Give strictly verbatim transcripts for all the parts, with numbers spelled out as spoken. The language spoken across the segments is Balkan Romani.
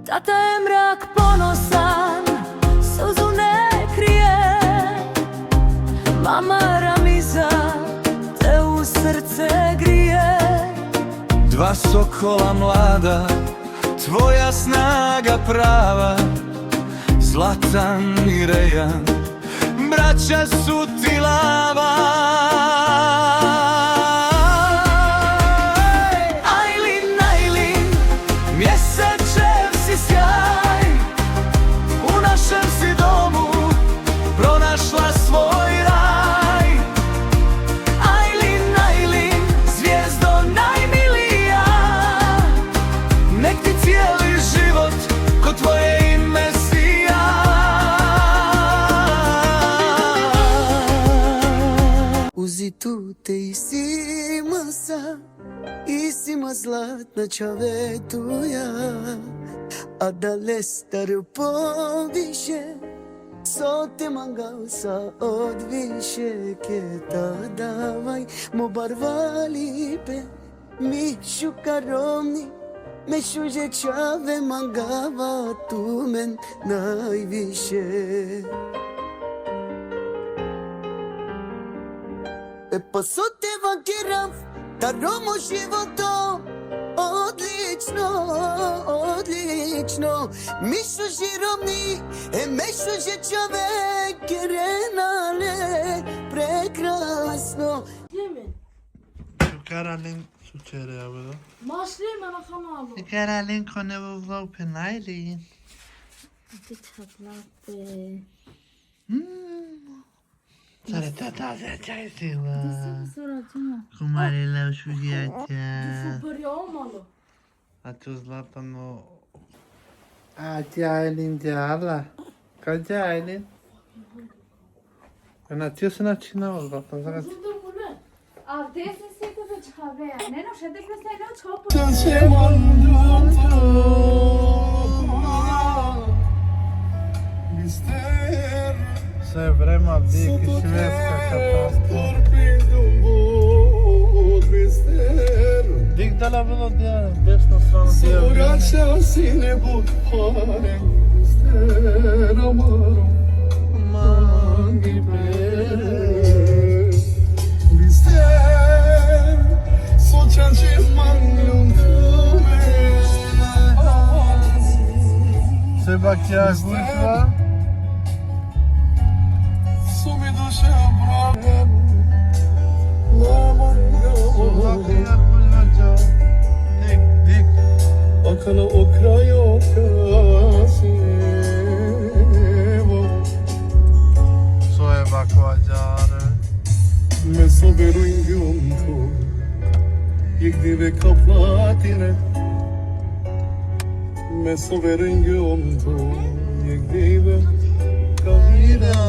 Tata je mrak ponosan, suzu ne krije. Mama Ramiza te u srce grije. Dva sokola mlada, tvoja snaga prava. Zlatan i Rejan, braća su ti lava. Ajlin, Ajlin, mjesečev si sjaj. U našem si domu pronašla svoj raj. Ajlin, Ajlin, zvijezdo najmilija, nek ti cijeli život ko tvoje ime sija. Uzi tute isi masa, isi ma zlatna čhave tuja, adalestar poviše, so te mangav sa odviše, keta davaj mo barvalipe. Mi šukar romni, me šuže čhave mangava tumen najviše. E pa so te vakerav, taro mo životo odlično, odlično. Mi šuži romni, e me šuže čhave kerena le prekrasno. Slime. Šukar Ajlin šućere, ja, bro. Ma Slime, na kanalo. Šukar Ajlin, ko ne vozlo pe, Ajlin. Ti čhatla pe. Mm. Sare tata za čaj sila. Nisam surađena. Kumari la šužija ča. Dušu prije omalo. A tu Zlatano. A ti Ajlin djala. Ka dja Ajlin? Na ti se načinava, Zlatan, zar? Avdese se te čhave, ne, no, še te kresaj, no, čhopo. Sve vreme dik i švedska katastar. Dik da la bilo dja, desna strana dja. Se bakja gušva. Su mi duša brate. Tek, tek. Akana o kraj o krasivo. So e bakvađare. Me so verujngjum tu. Jek dive ka platine. Me so verujngjum tu, jek dive ka vira.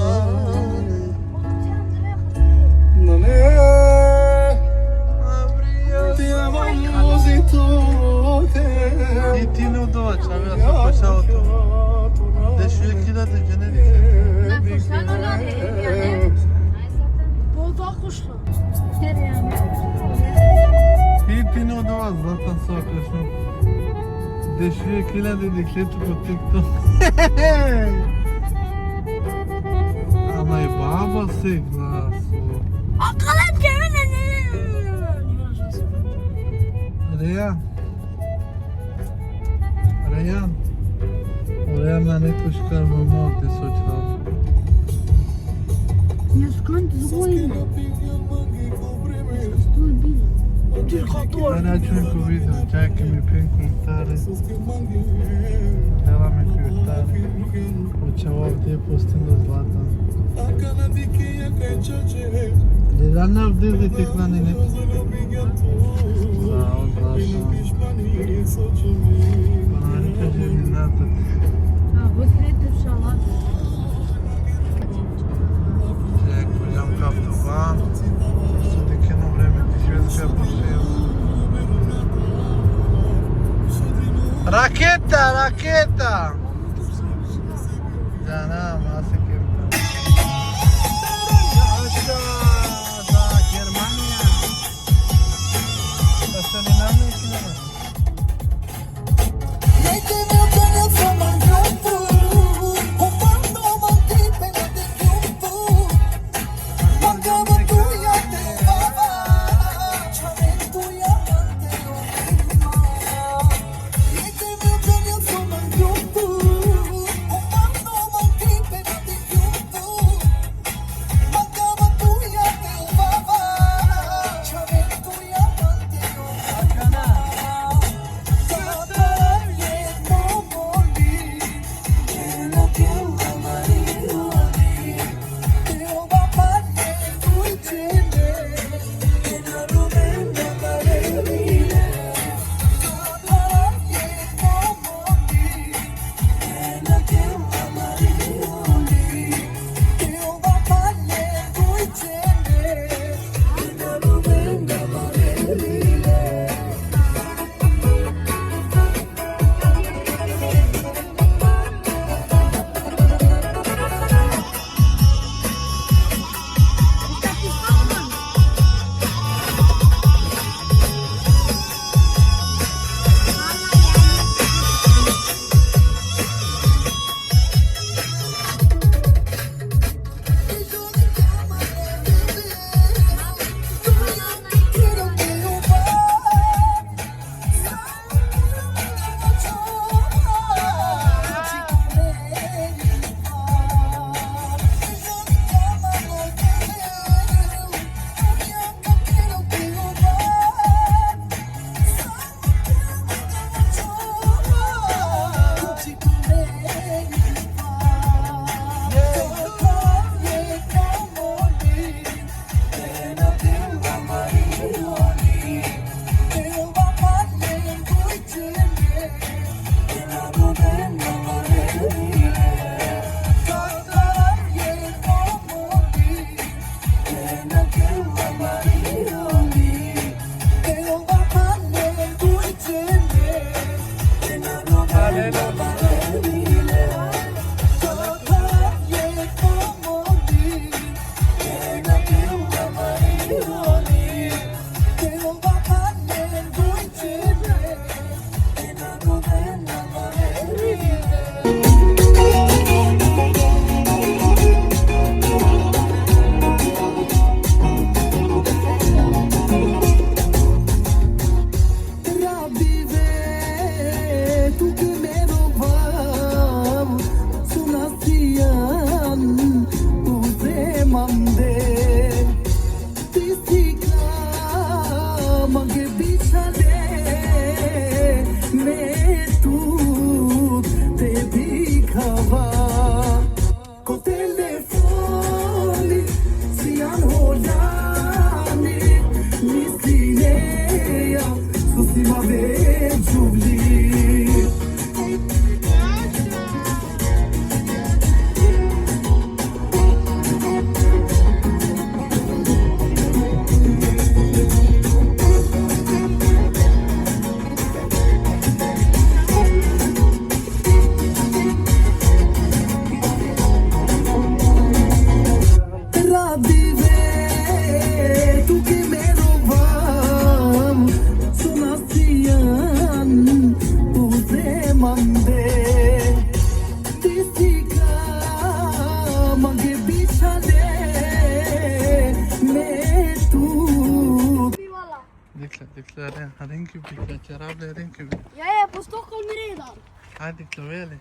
Nane, ti avan vozi tu te. Ti, ti no dova, čhave, so pašao tu. Dešuje kila de džene. Na, pašao na, ne, ne. Bol da kušla. Ti, ti no dova, Zlatan, so pašao. Dešuje kila de dikhle tu ko TikTok. Ama e baba se glaso. Akala kevine ne. Reja. Rejan. Rejan na neko šukar mama te so čhava. Ja skan zgojne. Ana čuj ko video, čak mi pen komentare. Dela me komentare. O čhava avde postin do Zlatan. Lilana avde de teklani ne. Sağ ol, Zlatan. Bana harika življenje. Ha, bu sene inšallah. Ček, uzem kaftu van. Sad je keno vreme, švedska poševa. Raketa, raketa! Da, da, masek je. Da, Germanija. Da se ne nameći nama. Rabbi ve, tu ke me rovav, so na sian tu zemande. Ti si ka mange bičhale, me tut te dikhava. Ko telefoni sian holami, mislineja so si ma ve džuvli. Rabbi ve, tu ke me rovav, so na sian tu zemande. Ti si ka mange bičhale, me tut. Dikh le, dikh le, aren, aren ki bikha, čarabe aren ki bikha. Ja, ja, po Stockholm redan. Hajde, dikh le, vele.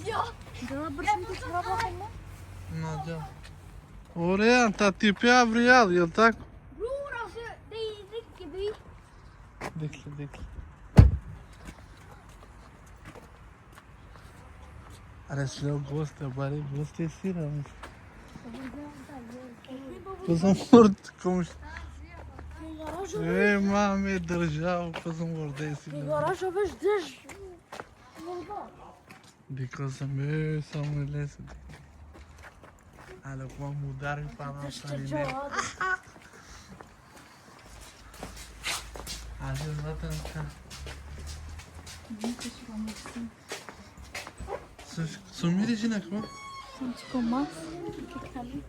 Ja. Da bršim ti čarabe. Na, dža. Ore, ta tipi avrijal, jel tako? Brura se, da i dikh bi. Dikh le, dikh le. Are, šlo goste, bare goste si ram. Pozam mord, komuš. E, ma me držav, pozam mord, si ram. Garaža već deš. Dikh le, e, samo lese. Alo, ko mudar mi pana. Deš pana čača. Ajde, vratan ka. Su, su miri jinak, ma? Sam čiko mas, ke khali.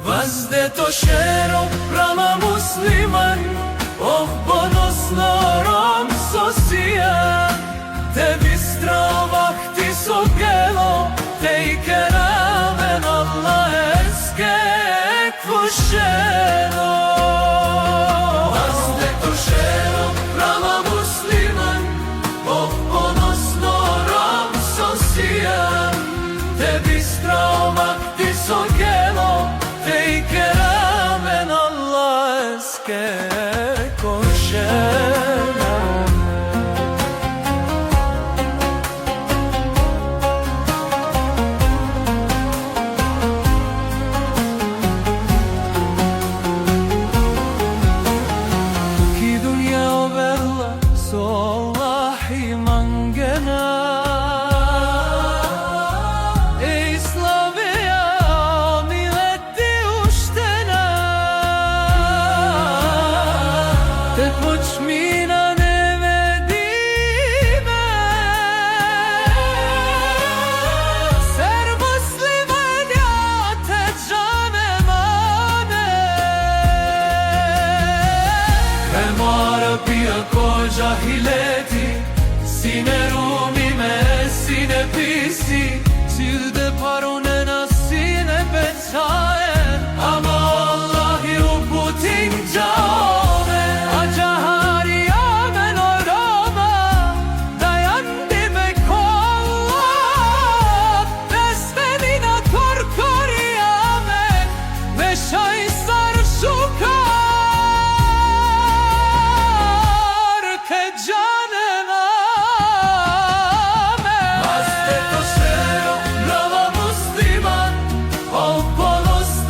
Vazde to šero prama musliman, ov ponosno Rom so sian, te bistra vakti so gelo, te ikeramen Allaheske kušeno. Vazde to šero prama musliman, ov ponosno Rom so sian, te bistra vakti so gelo, te ikeramen Allaheske kušeno. Ki dunja ovela so Allahi mangena, e Islamija o mileti uštena, te počmina nevedime, ser muslimanja te džanen amen. Hem o Arapija ko džahileti, sine Rumi me, sine pisi, cilde parunena, sine pečaen, ama Allahi uputinđa amen. Ađahari amen o Roma, dajandime ko Allah, besvenina korkori amen, me šaj sar šukar te džanen amen. Maste to šero prava musliman, ov ponosno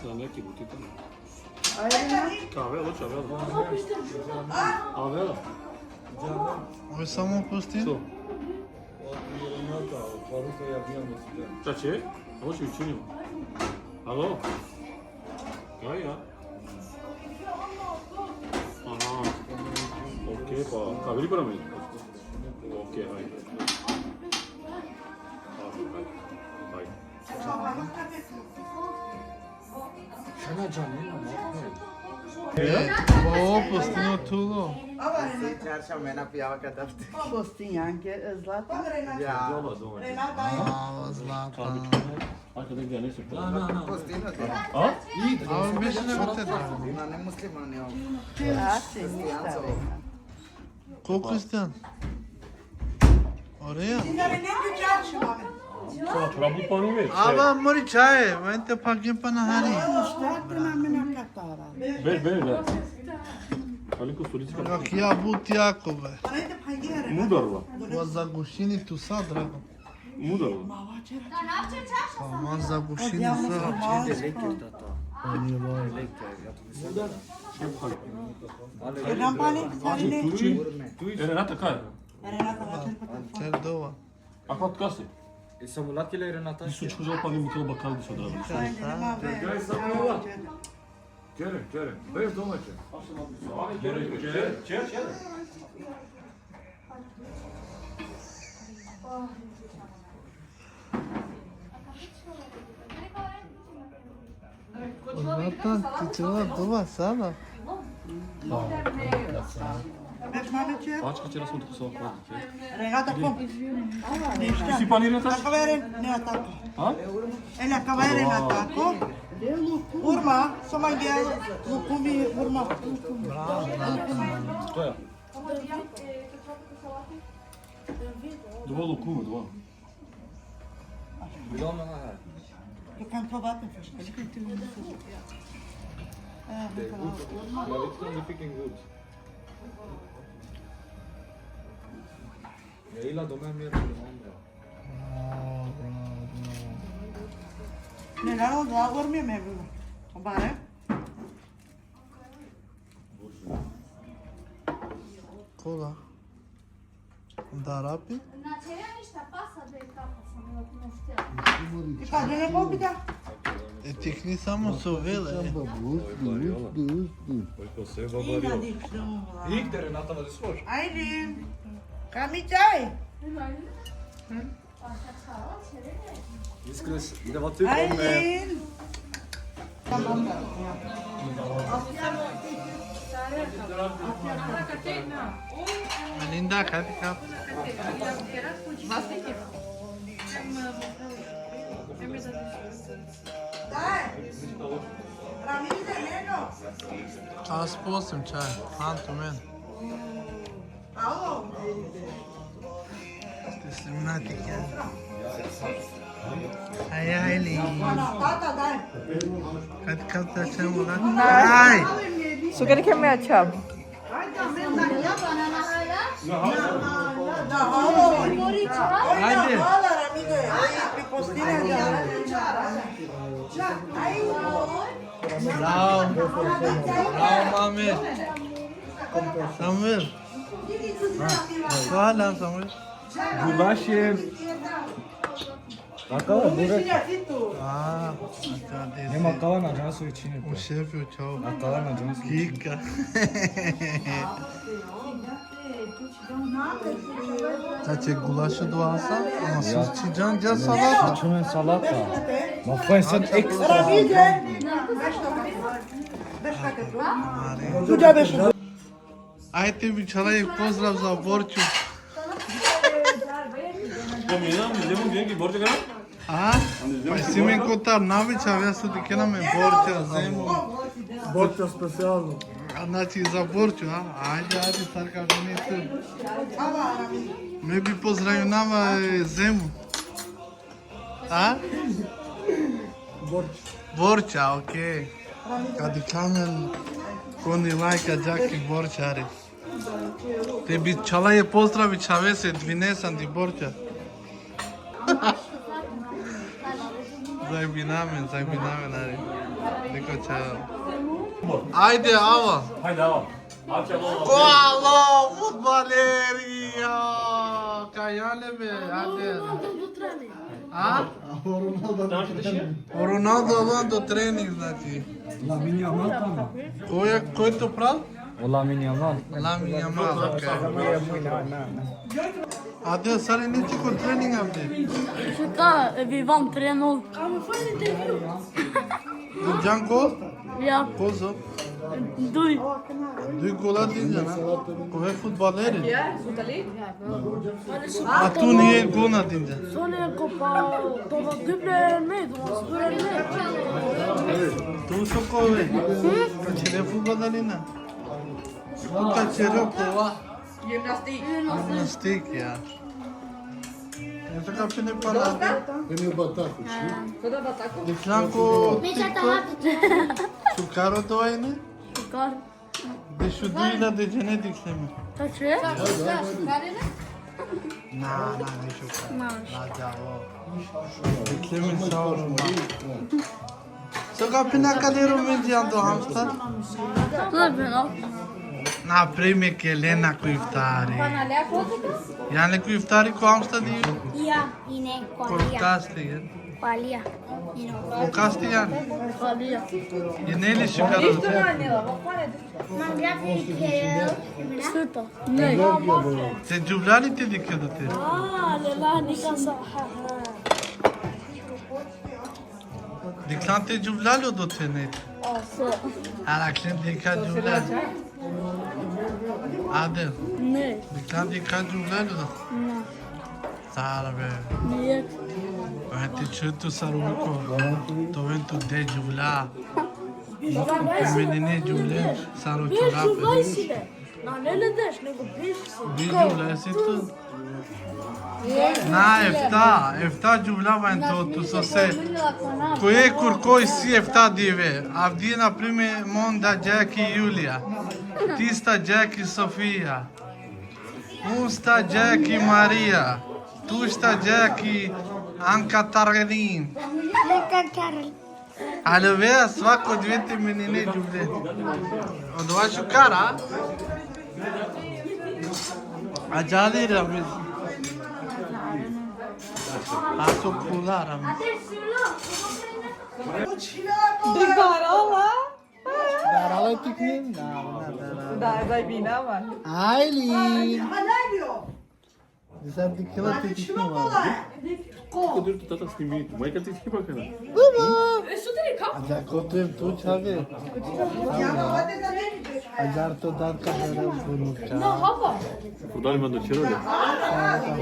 Za neki buti tamo. Ajde. Avela, hoće Avela. Avela. Ovo je samo pustin? Što? Šta će? Ovo će mi činimo. Alo? Ja, ja. Aha. Ok, pa, ka vidi para mene? Ok, hajde. Hajde, hajde. Šana džanina, ne? E, ovo postino tulo. Čarša mena pijava kad afte. Postin anche, eh, Zlatan? Ja. Džola, doma. Renata, Mala Zlatan. Ako da gdje nešto. Na, na, na. Postino te. A? Ovo više nema te da. Na, ne muslimani, ovo. Grazie, ništa. Ko Kristijan? Oreja? Signore, neanche piacciono. Sono troppo poveri. Ava mori čaje, vente pagin pa nahari. State na mena katara. Be, be, da. Ali ko stolica. Rakija but jako be. Mudarla. Va zagušini tu sad, drago. Mudarla. Pa ma zagušini sad. Mudar. Jedan pani, pani. Turči. E, Renata kaj? Renata, večer pa. Čer dova. A pa tkasi? E, samo latile Renata. Isu čužo pa mi to bakal diso drago. Daj samo ova. Kere, kere. Bez domaće. Kere, kere, kere, kere. Renata, ti ćela dova sada? Pačka će nas utko sa ovako. Renata, kom? Ništa. Si panirata? Akava je Renata. A? Ele, akava je Renata, kom? Urma, so mangea, lukumi, urma. Bravo, bravo. To je. Dova lukumi, dova. Bilo na. You can provide me fish. Good. Good. Ja, ila doma mi. Ne, naravno, da, urmi me bilo. Bare. Kola. Darapi? Znači, ja ništa pasa da je kako sam bila puno štela. I pa ne pobida. E, tih ni samo so vele. Usti, usti, usti. Oj, ko se babarilo. Ikte, Renata, vadi svoš. Ajde. Kami čaj? Iskreno, idemo ti po me. Ajde. Linda, hadi kap. Daj. Ramide, Leno. Čas posim čaj. Han tu men. Alo. Ste snimati kaj? Aj, aj, li. Tata, daj. Kad, kad da ćemo da? Aj! Sukari ke me ačab. Ajde. Bravo. Bravo, mame. Samuel. Hvala, Samuel. Gulaš je. Akala burek. A, nema akala na džansu i čini. U šefi, u čau. Akala na džansu. Kika. Znači, gulaš od vasa, ama sos čhiđan dža salata. Čhiđan salata. Ma fajn sad ekstra. Tuđa beš. Ajde, bi čala jek pozdrav za Borču. Ko mi nam, idemo gdje, Borča, kada? A? Pa isi men kotar navić, avea so dikhena men Borča, Zemu. Borča specijalno. A, znači, za Borču, a? Ajde, ajde, sar ka vini tu. Me bi pozdravinav, e, Zemu. A? Borča, okej. Ka dikha men koni lajka džaki Borča, ari. Te bi čala jek pozdravi čhavese, dvinesandi Borča. Zajebinamen, zajebinamen, ari. Neko čaja. Ajde, ava. Hajde, ava. Ače, alo. Ko alo, fudbaleri, ja. Kaj jale be, ajde. A? Ronaldo, Ronaldo alo do trening, znači. Lamine Yamal tamo. Ko je, ko je to pral? O Lamine Yamal. Lamine Yamal, okej. Adel, sar ine ti ko trening avdive? Šuka, e, vivam trenu. Dingjan gol? Ja. Kozo? Duj. Duj gola dingjan, na? Kove fudbaleri? Ja, futbali. A tu ni jekh gol na dingjan. Sone ko pa, to va duple me, to va duple me. Tu so kove? Ka čere fudbaleri na? Ka čere kova? Gimnastik. Gimnastik, ja. Jeste ka pine para? Ene bataku, či? Koda bataku? Dikhlan ko TikTok. Šukar o to ine? Šukar. Dešuduj na de džene dikhle me. Tače? Na, na, ne šukar. Na. Na, džavo. Dikhle me sa o Roma. So ka pina kale Romendži, ando hamstar? Dobro. Na, prej me kele na ko iftari. Jan le ko iftari ko hamstar di? Ja, ine, ko Alija. Ko kasti, ja? Ko Alija. Ino. Ko kasti jan? Ko Alija. Ine li šukar o to? Mangavi ke suto. Ne. Te džuvlja li te dikhe do te? A, lela, nika sa, ha, ha. Dikhlan te džuvlja li o do te, ne? A, so. Araklen dikha džuvlja. Ade. Ne. Dikhlan dikha džuvlja li o do? Na. Sar be. Nije. Ven ti čutu sar uviko. To ven tu de džuvlja. Femenine džuvle, sar o čorape. Na, ne le deš, nego biš si. Biš džuvle si tu. Na, efta, efta džuvla vajn to tu, so se. Ko jekh kurko isi efta dive. Avdive, na primer, mon da dža ki Julija. Tis ta dža ki Sofija. Uns ta dža ki Marija. Tuš ta dža ki Anka Targanin. Anka Targanin. Ali ve, svako dive te menine džuvle. Odova šukar, a? Ađahar li, Ramiz? A so kula, Ramiz. Darala? Darala tikni? Na, na, darala. Da, da, binama. Ajli. Disar dikhela te dikhela. Ko dur tu tata snimi, tu majka te dikhela kana. Baba. E, sudri ka? A da ko tu tu čhave. A dar to dar ka dar bunu ka. Na, hava. Kudali mando čerole.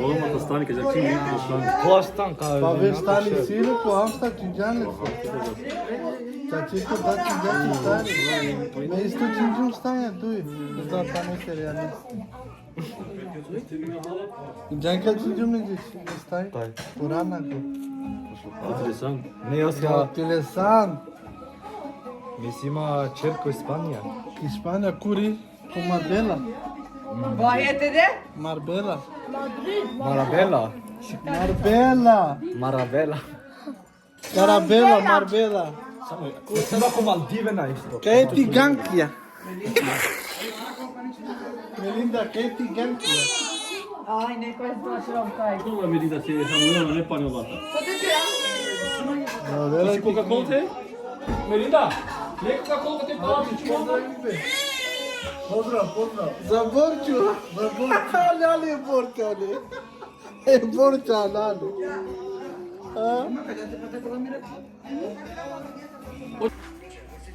Ovo ma to stani ka čini to stani. Ko stan ka. Pa ve stani silo ko am sta činđan le. Čače to da činđan stani. Me isto činđan stani tu. Da tane se realno. Džanka činđum me dži, staj? Taj. Purana ko. Interesant. Ne, o sea, interesant. Mislim, a čerko Španija. Španija, kuri, ko Marbella. Vahete de? Marbella. Marabela. Marbella. Marabela. Carabela, Marbella. Samo, ko Maldive na isto. Kaj ti gankija? Melinda, kaj ti gankija? Aj, neko je zna šrom kaj. Koga Melinda se je samo ne pa ne vata. Marbella. Isi Coca-Cola te? Melinda, ne Coca-Cola te pa. Pozdrav, pozdrav. Za Borču. Za Borču. Lali Borču, ali. E, Borča, lali. A?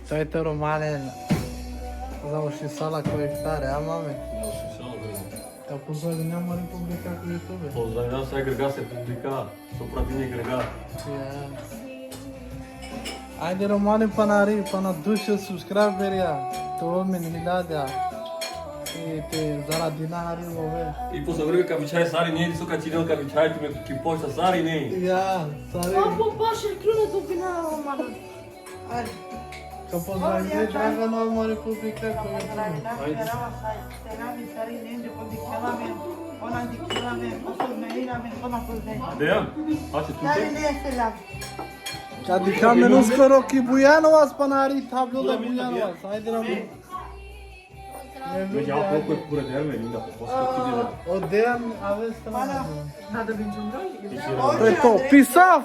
Taj taro malen. Završisala ko iftari, a mame? Završisala, bre. Ka pozdravina mari publika ko YouTube. Pozdravina sa Grga se publika, so pratini Grga. Ja. Ajde, romani, pana hari, pana dušo subscriberja, to men hiljada. I te zaradina hari ove. I po sa Grga ka bičhaj sar ine, so ka činel ka bičhaj, tu me ki pošta sar ine. Ja, sar ine. Apo paše kruna dobina, romani. Ka pozdravine Dragana, mari publika, ko je tu. Ajde. Dejan, ače tu te? Selam. Kad dikha men uskoro ki Bujanovac, pa na hari tablo da Bujanovac. Ajde nam. Među, a koliko je pura derme, Linda, po posto ti dira. O Dejan, a već tamo. Nada Binđumra? To je to. Peace out!